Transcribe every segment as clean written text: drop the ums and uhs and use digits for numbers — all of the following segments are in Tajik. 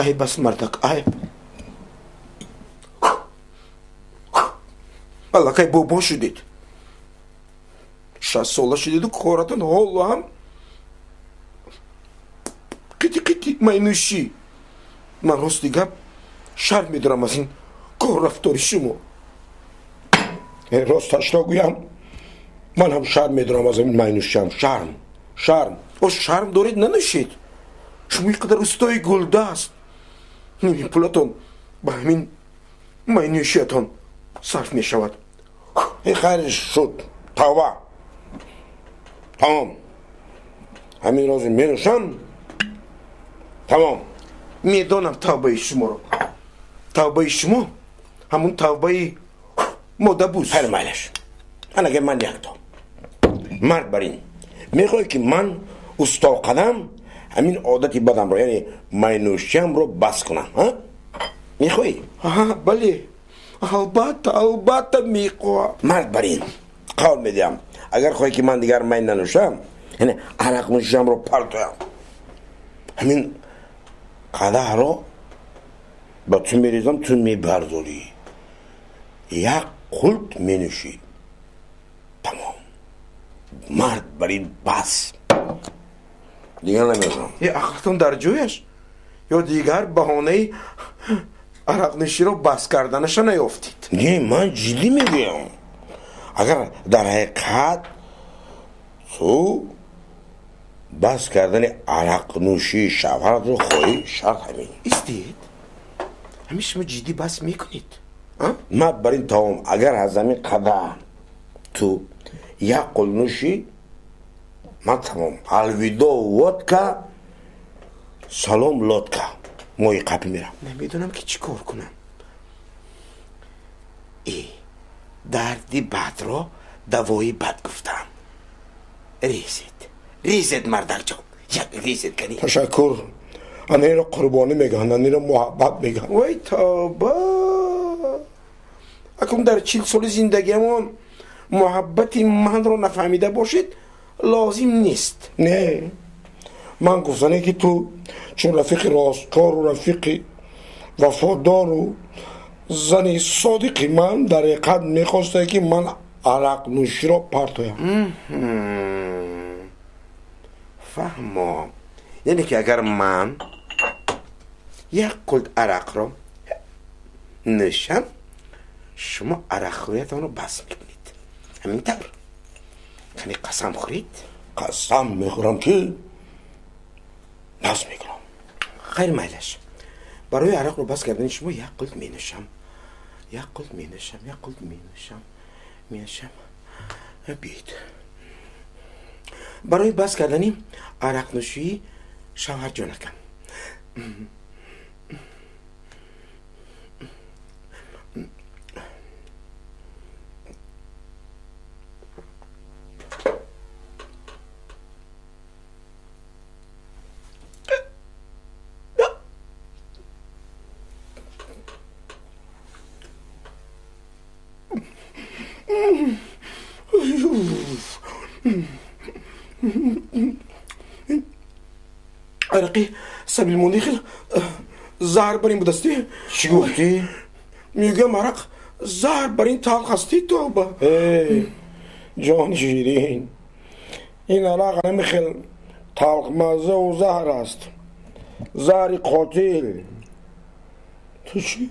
Айб аст, мардак, айб. Аллакай бобо шудед. 60 сола шудеду коратон ҳоло ҳам қити қити майнӯшӣ. Ман, рости гап, шарм медорам аз ин кор рафтори шумо. Росташро гӯям, ман ҳам шарм медорам аз ин майнӯшиам. Шарм, шарм. О, шарм доред, нанӯшед. Шумо ин қадар устои гулдаст, ними пулатон ба ҳамин майнӯшиятон сарф мешавад. Хайр, шуд, тавба, тамом. Ҳамин рози менӯшам, тамом. Медонам тавбаи шуморо. Тавбаи шумо ҳамун тавбаи модабӯз. Хайр, майлаш. Анаге ман якто мард бар ин мехоҳӣ, ки ман устоқадам ҳамин одати бадамро, яъне майнӯшиамро, бас кунам, мехоҳӣ? Бале, албатта, албатта мехоҳам. Мард бар ин қавл медиҳам, агар хоҳӣ, ки ман дигар май нанӯшам, яъне арақнӯшиамро партоям, ҳамин қадаҳро ба ту мерезам, ту мебардорӣ, як қулт менӯшӣ, тамом. Мард бар ин, бас, дигар намешам. Э, ақлатон дар ҷояш ё дигар баҳонаи арақнӯширо бас карданаша наёфтед? Не, ман ҷиддӣ мегӯям. Агар дар ҳақиқат ту бас кардани арақнӯшии шавҳаратро хоҳӣ, шарт ҳамин. Истед, ҳамин шумо ҷиддӣ бас мекунед? Мард бар ин, тамом. Агар аз ҳамин қадаҳ ту як қулт нӯшӣ, ман тамом, алвидоъ водка, салом лодка, моҳи қапӣ мерам. Намедонам, ки чӣ кор кунам. Э, дарди бадро давои бад гуфтам. Резед, резед, мардакҷон, як резед кани. Ташаккур. Анаиро қурбонӣ мегӯянд, анаиро муҳаббат мегӯянд. Вой, тоба! Акун дар 40 соли зиндагиамон муҳаббати манро нафаҳмида бошед, лозим нест. Не, ман гуфтане, ки ту чун рафиқи росткору рафиқи вафодору зани содиқи ман дар ҳақиқат мехостае, ки ман арақнӯширо партоям. Фаҳмо, яъне ки агар ман як қулт арақро нӯшам, шумо арақхӯриятонро бас мекунед, ҳамин тавр? Кани, қасам хӯред. Қасам мехӯрам, ки бас мекунам. Хайр, майлаш. Барои арақро бас кардани шумо як қулт менӯшам, як қулт менӯшам, як қулт менӯшам, менӯшам. Биёед, барои бас кардани арақнӯшии шавҳарҷонакам. Арақи сабилмонди хел заҳр бар ин будастӣ. Чӣ гуфтӣ? Мегӯям, арақ заҳр бар ин талх ҳастӣ, тоба. Ҷони ширин, ин арақ ҳами хел талхмаззаву заҳр аст, заҳри қотил. Ту чӣ,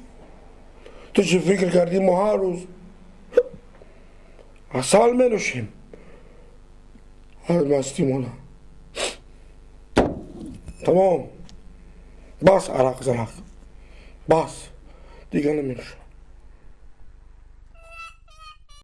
ту чӣ фикр кардӣ, мо ҳар рӯз асал менӯшем аз мастимона? Тамом, бас, арақ зарақ бас, дигар наменӯшам.